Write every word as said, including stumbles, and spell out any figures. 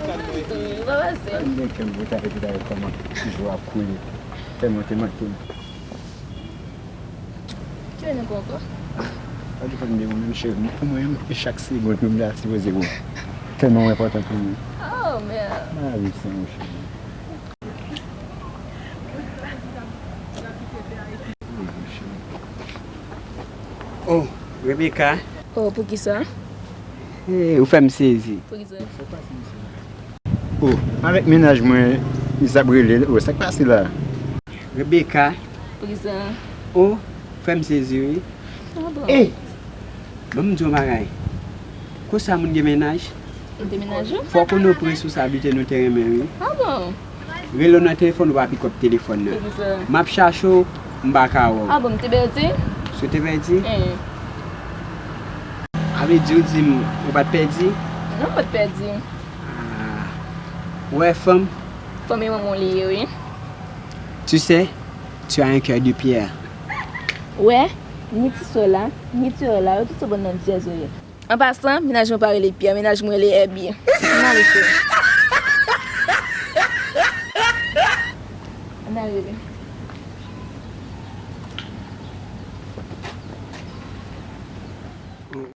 Wi, pa pase. Mwen gen kè m pou ta epi ta wè kòman jou ap koule. Tèlman te manke m. Ki lè nou pran ankò? Sa depann de ou menm, cheri. Pou mwen, e chak segonn nou la sipoze bon. Tèlman w enpòtan pou mwen. Oh, mèd. Mari sa, mon cheri. Oh, Rebecca. Oh, poukisa? Eh, ou fè m sezi. Poukisa? Oh, avèk mennaj mwen, li t ap rele. Oh, sa k pase la? Rebecca. Poukisa? Oh, fè m sezi, wi. Ah bon? Eh, ban m di yon bagay. Konsa moun gen mennaj? Ou te mennaj ou? Fò w konnen w pran responsabilite nou te renmen, wi. Ah bon? Rele w nan telefòn, ou pa pikòp telefòn nan. Poukisa? M ap chache w, m pa ka wè w. Ah bon, m te pèdi? Si w te pèdi? Eh. A vle di w di m ou pa t pèdi? Non, m pa t pèdi. Ah. Ou wè fanm? Fanm e manman w li ye, wi. Tu sais, tu as un cœur de pierre. Ou wè, ni ti sè w la, ni ti frè w la, yo tout se bann nan dyèz yo ye. An pasan, mennaj mwen pa rele Pierre, mennaj mwen rele Herbie. Ann ale, cheri. Ann ale, bebe.